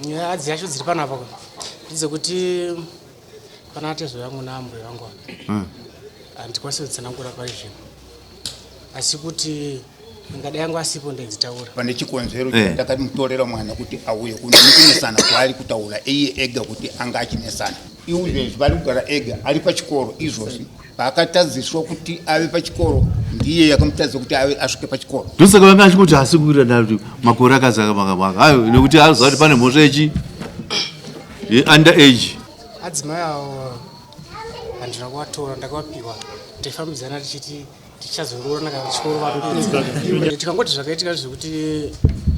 Nyaya dzacho dziri panapa ndedzekuti pana atezo yangu naambuya vangu ava handikwanisi kutsanangura pari zvino, asi kuti ingadai yangu asipo ndaidzitaura. Pane chikonzero chandakamutorera mwana kuti auye kuno, nekunesana kwaari kutaura iye ega kuti anga achinesana. Izvezvi vari kugara ega ari pachikoro izvozvi, paakatadziswa kuti ave pachikoro ndiye yakamutadzisa kuti ave asvike pachikoro. Ndosaka vanga achingoti haasi kuwirirana kuti makore akazaka makamaka ayo, nekuti aziva kuti pane mhosva yechi yeunder age. Adzimai avo handina kuvatora, ndakavapiwa taifambidzana tichiti tichazoroorana kana chikoro vapedza. Tikangoti zvakaitika zvekuti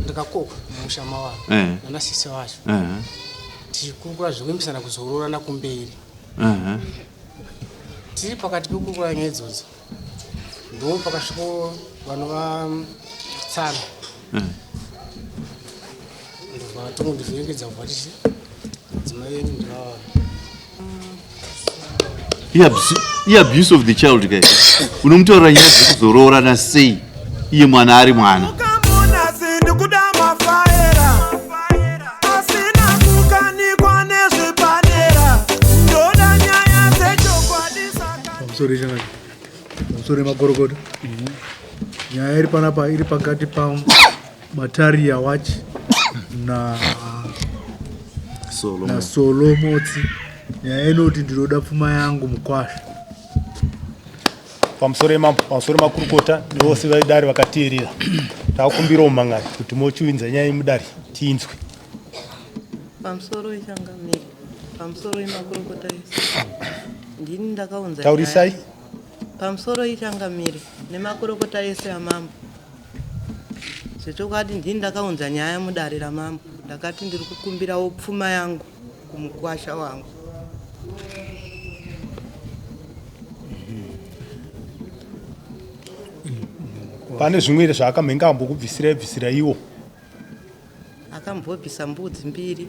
ndakakokwa mumusha mavo nanasisi vacho, tichikurukura zvekuimbisana kuzoroorana kumberi. Tiri pakati pekurukura nyaya idzodzo, ndo pakasvika vanova tsano, ndobva tongondivhiringidza kubva tichi dzimai yenyu ndivava. Iabuse of the child guys. Unomutaurira nyaya dzekuzoroorana sei iye mwana ari mwana? Ndikuda mafaera asina kukanikwa nezvepadera, ndoda nyaya dzechokwadi saka. Pamusoro ichanaka, pamusoro yemakorokota. Nyaya iri panapa iri pakati paMataria Wachi na Solo. naSolo Motsi. Nyaya inoti ndinoda pfuma yangu mukwasha. Pamusoro yemambo, pamusoro makurukota nevose vaidare vakateerera, takumbirawo mumangari kuti mochiunza nyaya yemudare tiinzwe. Pamusoro ichangamire, pamusoro yemakurukota ese, ndini ndakaunza Taurisai. nyaya. Pamusoro ichangamire nemakurukota ese amambo, zvechokwadi ndini ndakaunza nyaya mudare ramambo. Ndakati ndiri kukumbirawo pfuma yangu kumukwasha wangu. Pane zvimwe here zvaakamhenge ambokubvisirai bvisira iwo? Akambobvisa mbudzi mbiri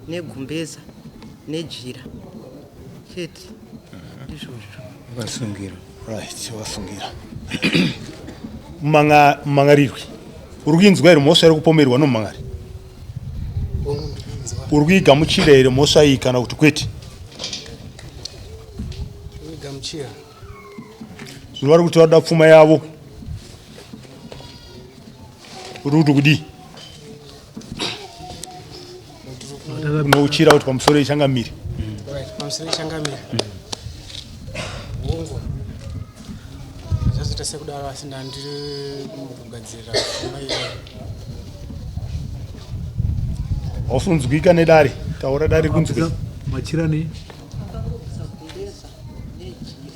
negumbeza nejira chete, ndizvozvo. Vasungira. Right, vasungira. Mumangarirwi, uri kuinzwa here mhosva iri kupomerwa nomumangari? Uri kuigamuchira here mhosva iyi kana kuti kwete? Kuigamuchira. Zvino vari kuti vanoda pfuma yavo, uri kuti kudii? Unouchira kuti pamusoro ichangamire. Right, pamusoro ichangamire. Hongu, zvazoita sekudaro, asi ndandiri kugadzirira pfuma iyoyo. Hausunzwika nedare, taura dare kunzwe. Machira nei? Akangobvisa gumbeza nejira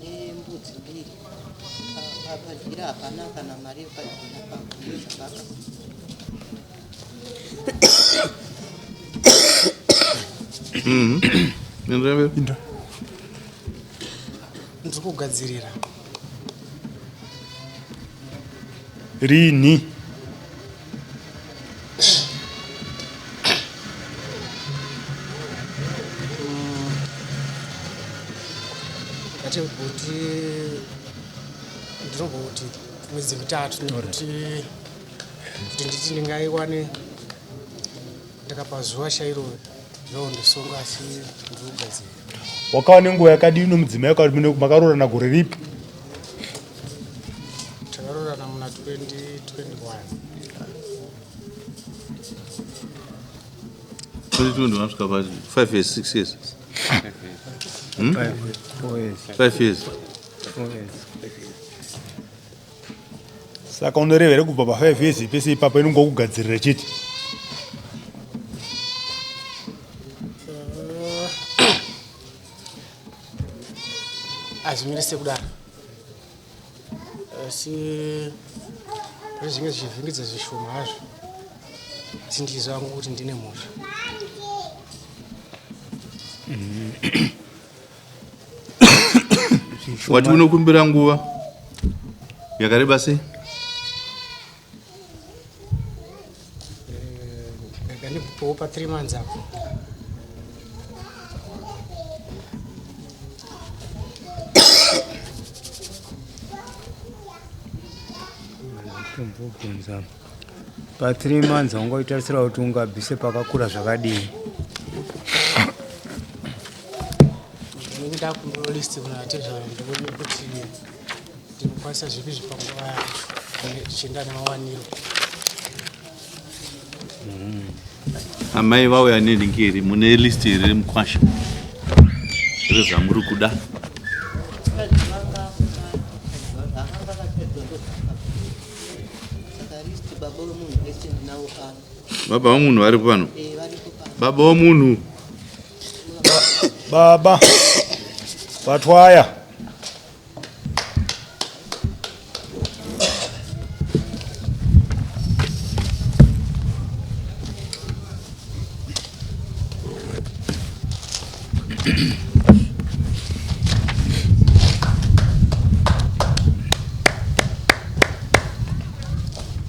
nembudzi mbiri. Pajira hapana kana mari yepajira, pagumbeza paka. Ndiri kugadzirira. Rini? Ngatimboti ndinomboti mwedzi 3, nekuti kuti nditi ndingaiwane ndikapa zuva chairo zvondisunga, asi ndiri kugadzira. Wakava nenguva yakadii nomudzimai wako? Makaroorana gore ripi? Takaroorana muna 2021. 2021 vasvika pa 5 years, 6 years, 5 years. Saka unoreva here kubva pa5 years pese ipapo inonga kugadzirira chete? Hazvimiri sekudaro, asi pane zvinge zvichivhingidza zvishoma hazvo, asi ndichiziva hangu kuti ndine mhosva. Wati unokumbira nguva yakareba sei? Rega ndikupewo pa 3 months apo. Tombobvunza. Pa3 months wanga uchitarisira kuti ungabvise pakakura zvakadii? Ndinenge ndakumbira list kuna atezvara ndikuone kuti ndinokwanisa zvipi zvipanguva yacho zvichienda nemawaniro. Amai vauya nenhingi here? Mune list here remukwasha rezvamuri kuda? Baba vamunhu varipo pano? Baba vamunhu. Baba vatwaya.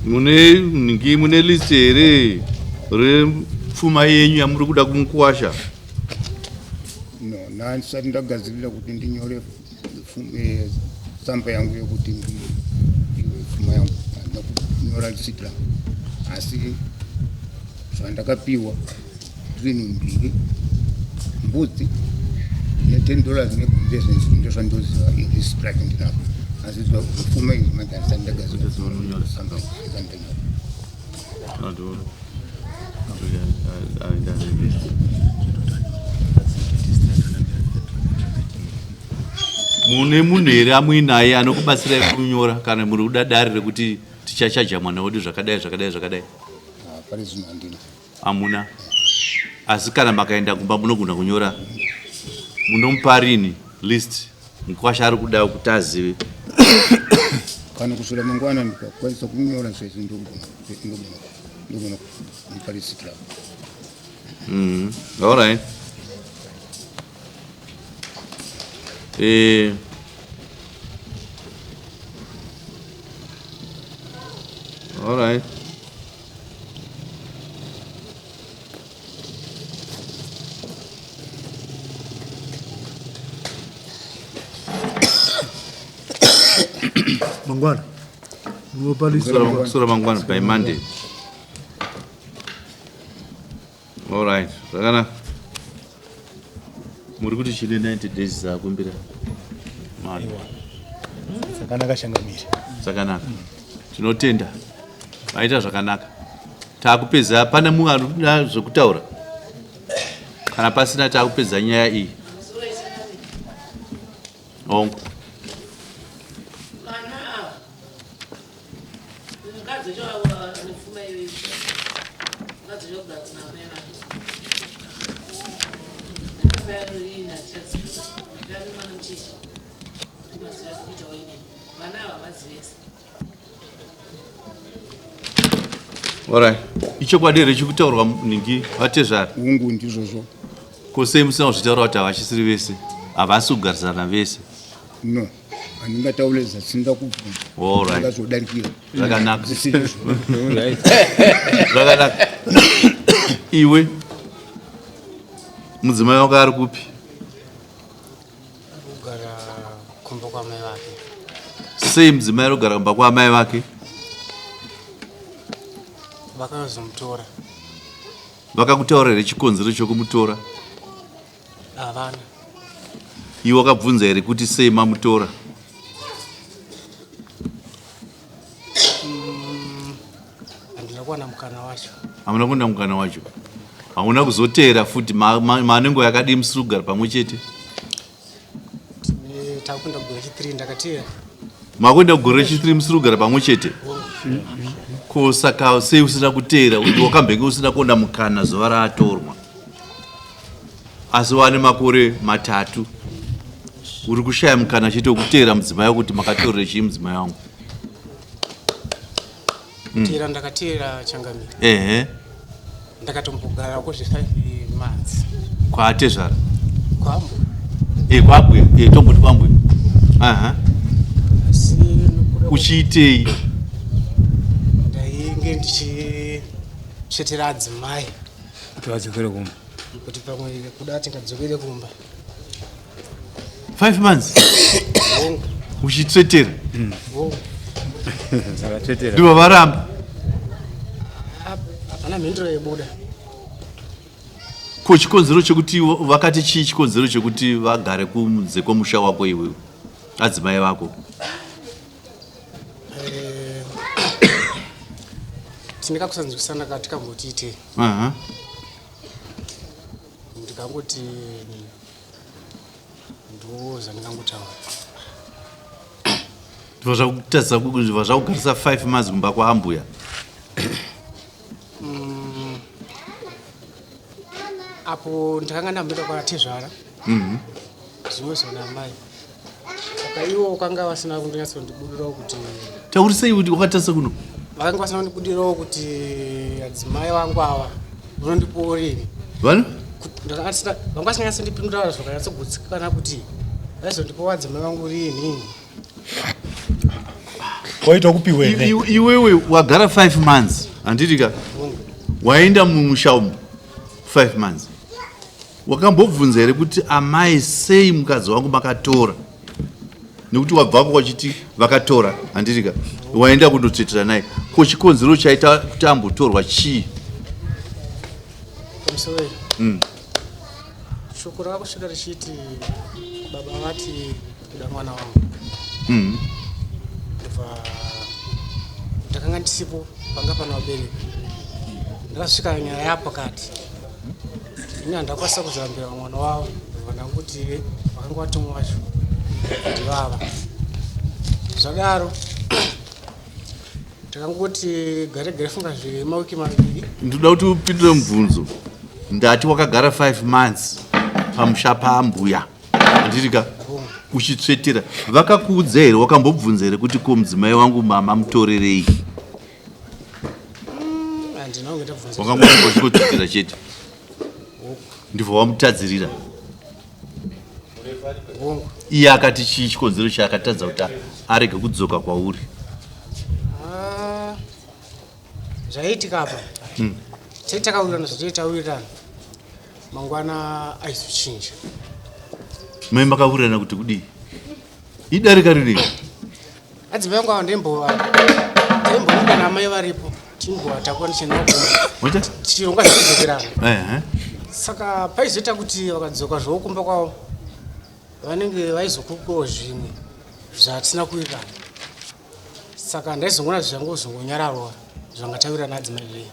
Mune nhingi mune list here repfuma yenyu yamuri kuda kumukuwasha? No, ndisati ndagadzirira kuti ndinyore eh, tsamba yangu yekuti ndiwe pfuma yangu handina kunyora risiti rangu asi zvandakapiwa zvinhu mbiri mbudzi ne10 dollars negumbeze ndozvandoziva risiti rake ndinaro asi zvepfuma izvi manje handisati ndagadzirira tsamba ndanyora. Mune munhu here amuinaye anokubatsirai kunyora kana muri kuda dare rekuti tichachaja mwana wedu zvakadai zvakadai zvakadai? Pari zvino handina. Hamuna. Asi kana makaenda kumba munogona kunyora. Munomupa rini list mukwasha ari kuda kuti azive? Kana kusvira mangwana ndikakwanisa kunyora zvese ndogona kumupa receipt ravo. All right. Eh, all right. Mangwana munopa list. Sura mangwana by Monday. All right, zvakanaka. Muri kuti chine 90 days dzakumbira mari. Zvakanaka changamire. Zvakanaka. Tinotenda. Maita zvakanaka. Takupedza pane mumwe anoda zvekutaura. Kana pasina takupedza nyaya iyi. Hongu. Vana ava mukadzi wacho ane pfuma iyoyi mukadzi wacho kugara kuna amai vake amai anoina tichaziva mwana mucheche maziva kuita waine vana ava vazivese. Alright. Ichokwadi here chikutaurwa nhingi vatezvara? Hungu ndizvozvo. Ko sei musina kuzvitaura kuti havachisiri vese? Havasi kugarisana vese. No, handingataure zvasina kubvunza. Alright. Ndingazodarikira. Zvakanaka. Zvisiri izvo. Zvakanaka. Iwe mudzimai wako ari kupi? Kugara kumba kwamai vake. Sei mudzimai ari kugara kumba kwaamai vake? Vakazomutora. Vakakutaura here chikonzero chokumutora? Havana. Iwe wakabvunza here kuti sei mamutora? Handina kuwana mukana wacho. Hamuna kuwana mukana wacho. Hauna kuzoteera futi manengo yakadii musiri kugara pamwe chete? Takuenda kugore rechi3 ndakateera. Makuenda kugore rechi3 musiri kugara pamwe chete? Ko saka sei usina kuteera kuti wakambenge usina kuona mukana zuva raatorwa? Asi wane makore 3 uri kushaya mukana chete wekuteera mudzimai wako kuti makatorere chii mudzimai wangu? Teera ndakateera changamire. Ehe. Ndakatombogara kuzve 5 months. Kwaatezvara? Kwambo. Eh, kwabwe. Eh, tomboti kwambwe. Aha. Asi nokuda Uchiitei? Ndainge ndichitsvetera adzimai kuti vadzokere kumba. Kuti pamwe kuda tingadzokere kumba. 5 months? Hongu. Uchitsvetera? Hongu. Vakatsvetera. Ndivo varamba? Hapana mhinduro yaibuda. Ko chikonzero chekuti vakati chii chikonzero chekuti vagare kunze kwemusha wako iwewe adzimai vako? Eh, tine kakusanzwisana katikambotiitei. Ndikangoti ndo zvandingangotaura. Ndibva zvakutadzisa ndibva zvakugarisa 5 months kumba kwaambuya. Apo ndakanga ndamboenda kwatezvara. Zvimwe zvona amai. Saka ivo vakanga vasina kundonyatsondibudirawo kuti Taurisei kuti wakatarisa kuno. Vakanga vasina kundibudirawo kuti adzimai vangu ava vanondipowo rini. Vano? Vanga vasina nyatsondipindura zvakanyatsogutsikana kuti vaizondipowo adzimai vangu rini. Waita kupiwa here? Iwewe wagara 5 months handiti ka? Waenda mumusha umu 5 months. Wakambobvunza here kuti amai sei mukadzi wangu makatora? Nekuti wabvako wachiti vakatora handiti ka? Waenda kundotsvetera naye. Ko chikonzero chaita kuti ambotorwa chii? Pamusoro. Shoko rakusvika richiti baba vati kuda mwana wangu. Ndobva ndakanga ndisipo panga pana vabereki. Ndakasvika nyaya yapakati. Ini handakwanisa kuzambira mwana wavo. Ndobva ndangoti vakanga vatumwa vacho ndivava. Zvadaro takangoti gare gare funga zvemawiki maviri. Ndinoda kuti upindure mubvunzo. Ndati wakagara 5 months pamusha paambuya. Handiti ka? Uchitsvetera. Vakakuudza here, wakambobvunza here kuti ko mudzimai wangu mama mutorerei? Handina kunge ndabvunza. Wakangoramba uchingotsvetera chete. Ndibva wamutadzirira. Hongu. Iye akati chii chikonzero chaakatadza kuti arege kudzoka kwauri? Zvaiitika apa. Tei takawirirana zvatei tawirirana. Mangwana aizochinja. Mai makawirirana kuti kudii? Idarika rinei? Adzimai vangu ava ndaimbonda namai varipo. Timboatakwa ndichinokumba. Waita? Tichironga zvekudzokerana. Saka paizoita kuti vakadzoka zvokumba kwavo vanenge vaizokupawo zvimwe zvatisina kuwirirana. Saka ndaizongoona zvangu zvongonyararwa zvangatawirirana adzimai vedu.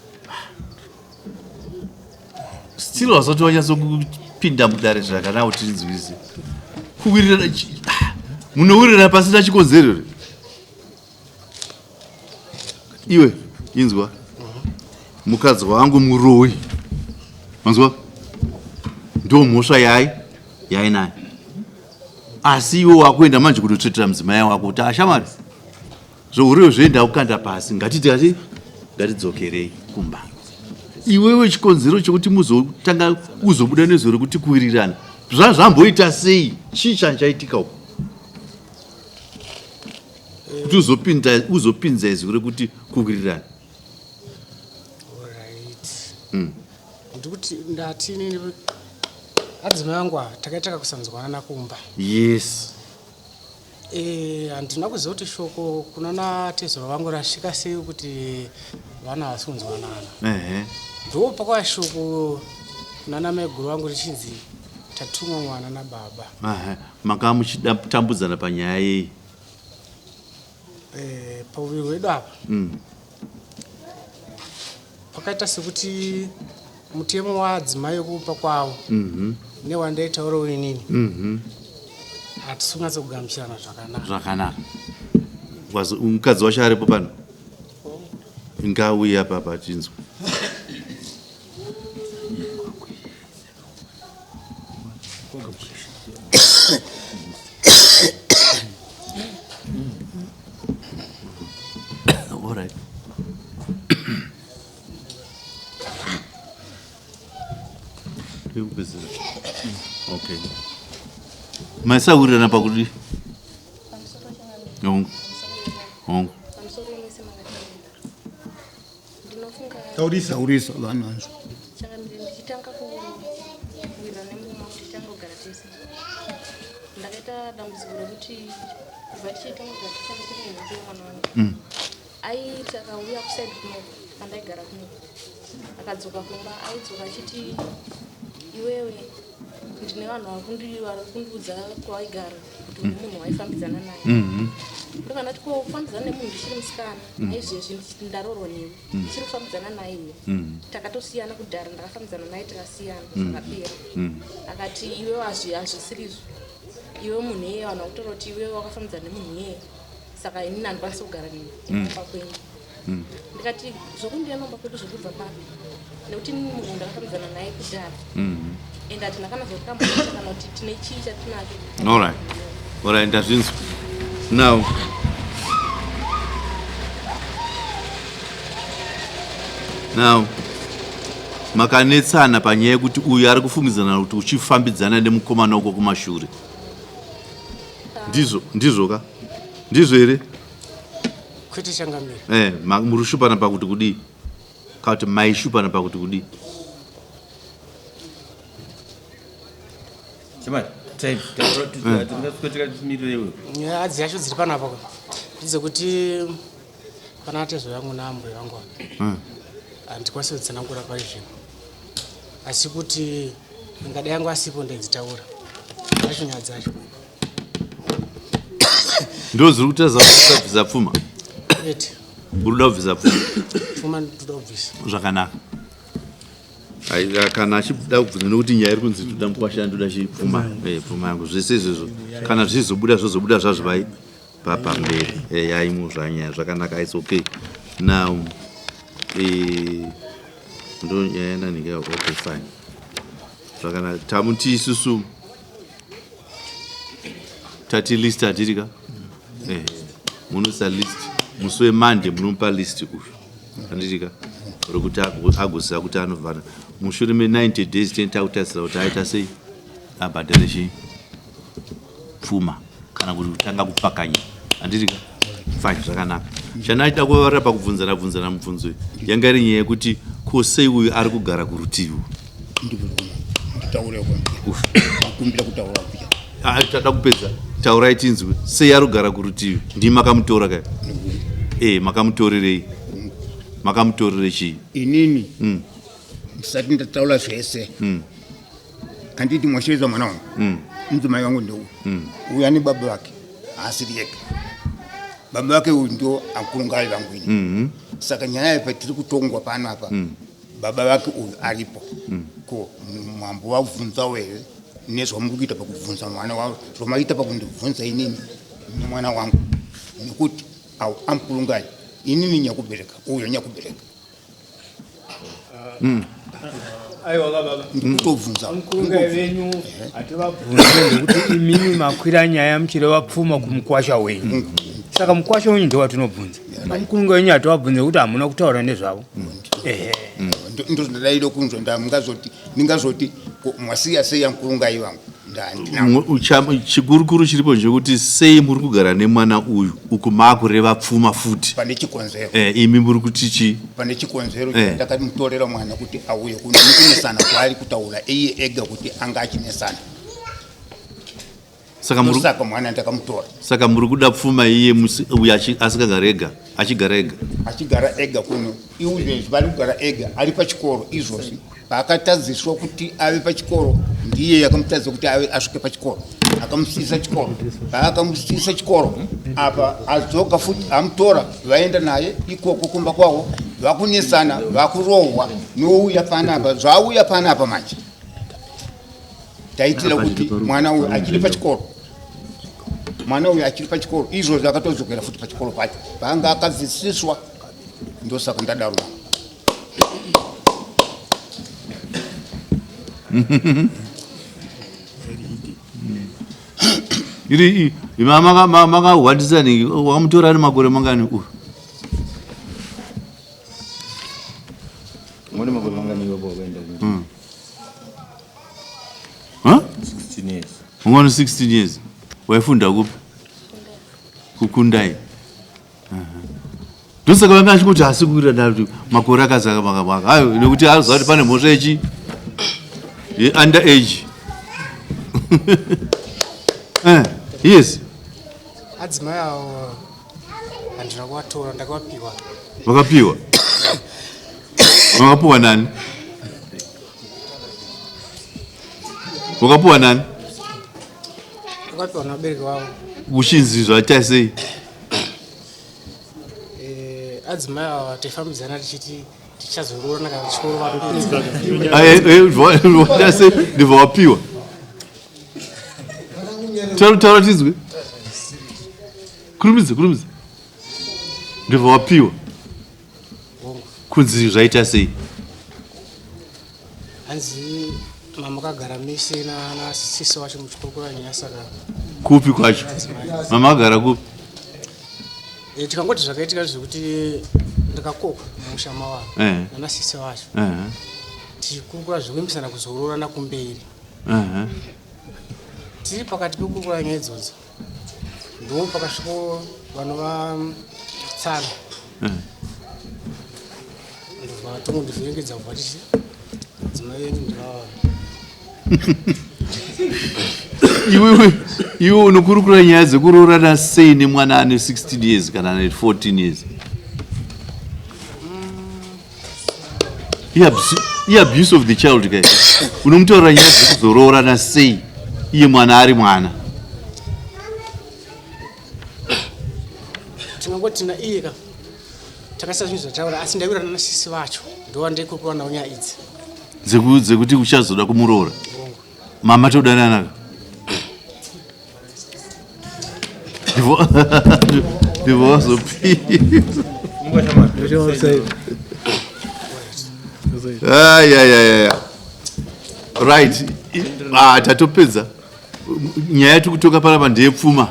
Still wasati wanyatsokupinda mudare zvakanaka kuti tinzwise. Kuwirirana munowirirana pasina chikonzero here? Iwe inzwa. Mukadzi wangu muroyi. Manzwa? Ndo mhosva yainayo. Asi iwe wakuenda manje kunotsvetera mudzimai wako kuti ashamwari zvouriwo zvoenda kukanda pasi, ngatiti ngatidzokerei kumba. Iwewe chikonzero chekuti muzotanga uzobuda nezwi rekuti kuwirirana zvamboita sei? Chii chaitika uko kuti uzopinza izwi rekuti kuwirirana? Alright. Ndikuti ndati inini adzimai vangu ava takaita kakusanzwanana kumba. Yes. Handina kuziva kuti shoko kuna natezvara vangu rasvika sei kuti vana havasi kunzwanana. Ndo pakauya shoko kuna namaiguru vangu richinzi tatumwa mwana nababa. Manga muchitambudzana panyaya yei? Pauviri hwedu apa. Pakaita sekuti mutemo waadzimai wekupa kwavo newandaitaurawo inini hatisi kunyatsokugamuchirana zvakanaka. Zvakanaka. Mukadzi wacho aripo pano? Ngauye apa pachinzwa. All right. Okay. Maisawirirana pakuti hongu hongu. Taurisa, taurisa vanhu vanzwa. Ndichitanga kuwirirana nemurume wangu tichitanga kugara tese. Ndakaita dambudziko rekuti kubva tichitanga kugara tese ndisiri mhuri yemwana wangu. Aiti akauya kuside kuno pandaigara kuno. Akadzoka kumba, aidzoka achiti iwewe ndine vanhu vari kundiudza kwawaigara kuti uri munhu waifambidzana naye. Ndobva ndati ko kufambidzana nemunhu ndichiri musikana, naizvezvi ndaroorwa newe, ndichiri kufambidzana naye here? Takatosiyana kudhara, ndakafambidzana naye tikasiyana, zvakapera. Akati iwewe hazvisirizvo, iwe munhu iyeye, vanhu vakutora kuti iwewe wakafambidzana nemunhu iyeye, saka inini handikwanisi kugara newe kumba kwenyu. Ndikati zvokundiya nomba kwedu zvekubva papi, nekuti inini munhu ndakafambidzana naye kudhara, and hatina kana zvatikamboita kana kuti tine chii chatinacho. Alright, alright, ndazvinzwa. Now now makanetsana panyaya yekuti uyu ari kufungidzana kuti uchifambidzana nemukomana uko kumashure, ndizvo? Ndizvo ka? Ndizvo here? Kwete, changamire. Muri kushupana pakuti kudii, kana kuti maishupana pakuti kudii? Chamari, time. Tingaswetera iwe. Nyaya dzacho dziri panapa ndedzekuti pana tezo yangu naambuya vangu ava, handikwanisi kutsanangura pari zvino, asi kuti ingadai yangu asipo ndaidzitaura dzacho nyaya dzacho. Ndo zviri kutaridza kuti kubvisa pfuma? Kwete. Uri kuda kubvisa pfuma? Pfuma ndoda kubvisa. Zvakanaka. Ai, kana achida kubvunza, nekuti nyaya iri kunzi toda mukwasha, ndoda chipfuma, pfuma yangu, zvese izvozvo kana zvichizobuda zvozobuda zvazvo vai pamberi. Yaimo zvanyaya zvakanaka, it's okay. Now ndo nyaya yananhinga. Okay, fine, zvakanaka. Tamuti isusu tati list hatiri ka, munoisa list musi weMonday, munomupa list uyu, handiti ka, rokuti agoziva kuti anovhara mushure me90 days. Tene takutarisira kuti aita sei, abhadhare chii, pfuma, kana kuti kutanga kupakanya, handiti ka? Fine, zvakanaka. Chanachida kuvarira pakubvunzana bvunzana mubvunzo iyi yanga iri nyaya yekuti ko sei uyu ari kugara kurutivi? Nditaure, kumbira kutaura kuya. Ah, tada kupedza, taurai tinzwe. Sei ari kugara kurutivi? Ndii makamutora ka? Makamutorerei? Makamutorere chii? Inini ndisati ndataura zvese, handiti mwasheza mwana wangu, mudzimai wangu ndeu uyu ane baba vake, haasiri yega. Baba vake uyu ndo akurungai vangu ini. Saka nyaya yepa tiri kutongwa pano apa, baba vake uyu aripo. Ko mambo wabvunzawo here nezvamuri kuita pakubvunza mwana wavo, zvamaita pakundibvunza inini nemwana wangu? Nekuti au amukurungai inini nyakubereka uyo nyakubereka. Aiwa ka baba. Ndikutobvunza. Mukurungai venyu hativabvunze, nekuti imimi makwira nyaya muchireva pfuma kumukwasha wenyu, saka mukwasha wenyu ndowatinobvunza. Mukurungai wenyu hativabvunze kuti hamuna kutaura nezvavo, ehe. Ndozvandadaida kunzwa. Ndamungazoti ndingazoti ko mwasiya sei amukurungai vangu? Ndandina. Chikurukuru chiripo ndechekuti sei muri kugara nemwana uyu uku maakureva pfuma futi? Pane chikonzero. Imi muri kuti chi? Pane chikonzero. Ndakamutorera mwana kuti auye kuno nekunesana kwaari kutaura iye ega kuti anga achinesana. Saka muri Saka mwana ndakamutora. Saka muri kuda pfuma iye uyu asingagari ega, achigara ega? Achigara ega kuno. Izvezvi vari kugara ega, ari pachikoro izvozvi. Paakatadziswa kuti ave pachikoro, ndiye yakamutadzisa kuti ave asvike pachikoro, akamusiyisa chikoro. Paakamusiyisa chikoro apa, adzoka futi, amutora, vaenda naye ikoko kumba kwavo, vakunesana, vakurohwa nouya panapa. Zvauya panapa manje, taitira kuti mwana uyu achiri pachikoro, mwana uyu achiri pachikoro izvozvo, akatodzokera futi pachikoro pacho paanga akadzisiswa. Ndosaka ndadaro. Iri makahwandisa nhingi, wakamutora ari makore mangani uyu? Mune makore mangani iwapo wakaenda? Huh? 16 years. Ungano 16 years. Waifunda kupi? Kukundai. Ndosaka vanga achikuti hasi kuita ndati makore akazaka makamaka ayo, nekuti aziva kuti pane mhosva yechi ye-under age. Yes. Adzimai avo handina kuvatora, ndakavapiwa. Vakapiwa. Wakapuwa nani? Wakapuwa nani? Wakapiwa navabereki vavo. Uchinzi zvaita sei? Eh, adzimai ava taifambidzana tichiti tichazoroorana kana chikoro vapedza. Zvaita sei? Ndibva wapiwa. Taura taura tizwe. Kurumidza kurumidza. Ndibva wapiwa. Kunzi zvaita sei? Hanzi mamakagara mese nasisi wacho muchikurukura nyaya saka Kupi kwacho? Mama agara kupi? Eh, tikangoti zvakaitika zvekuti ndikakokwa mumusha mawavo nanasisi vacho tichikurukura zvekuimbisana kuzoroorana kumberi. Tiri pakati pekurukura nyaya idzodzo ndo pakasvika vanova tsano ndobva tongondivhiringidza kubva tichi dzimai venyu ndivava. Iwewe iwe unokurukura nyaya dzekuroorana sei nemwana ane 16 years kana ane 14 years? Iabuse of the child kai. Unomutaurira nyaya dzekuzoroorana sei iye mwana ari mwana? Tinongoti na iye ka takaisa zvinhu zvataura, asi ndaiwirirana nasisi vacho ndowandaikurukura nawo nyaya idzi. Dzekuti uchazoda kumuroora. Mama todanana ndibva wazopisa. Ayayaya, right. Ah, tatopedza nyaya yatiri kutoka panapa ndeyepfuma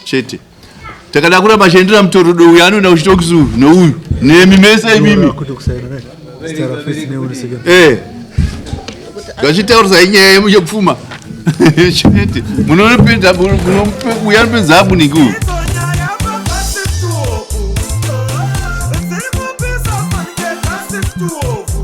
chete. Takada kuramba chiendera mutorodo uyu anoenda kuchitokisi uyu neuyu nemi mese imimi. Eh, ngachitaurisai nyaya yepfuma chete. Munonopedza uyu anopedza amuniki uyu. Dziri kupisa fanike kasi 12.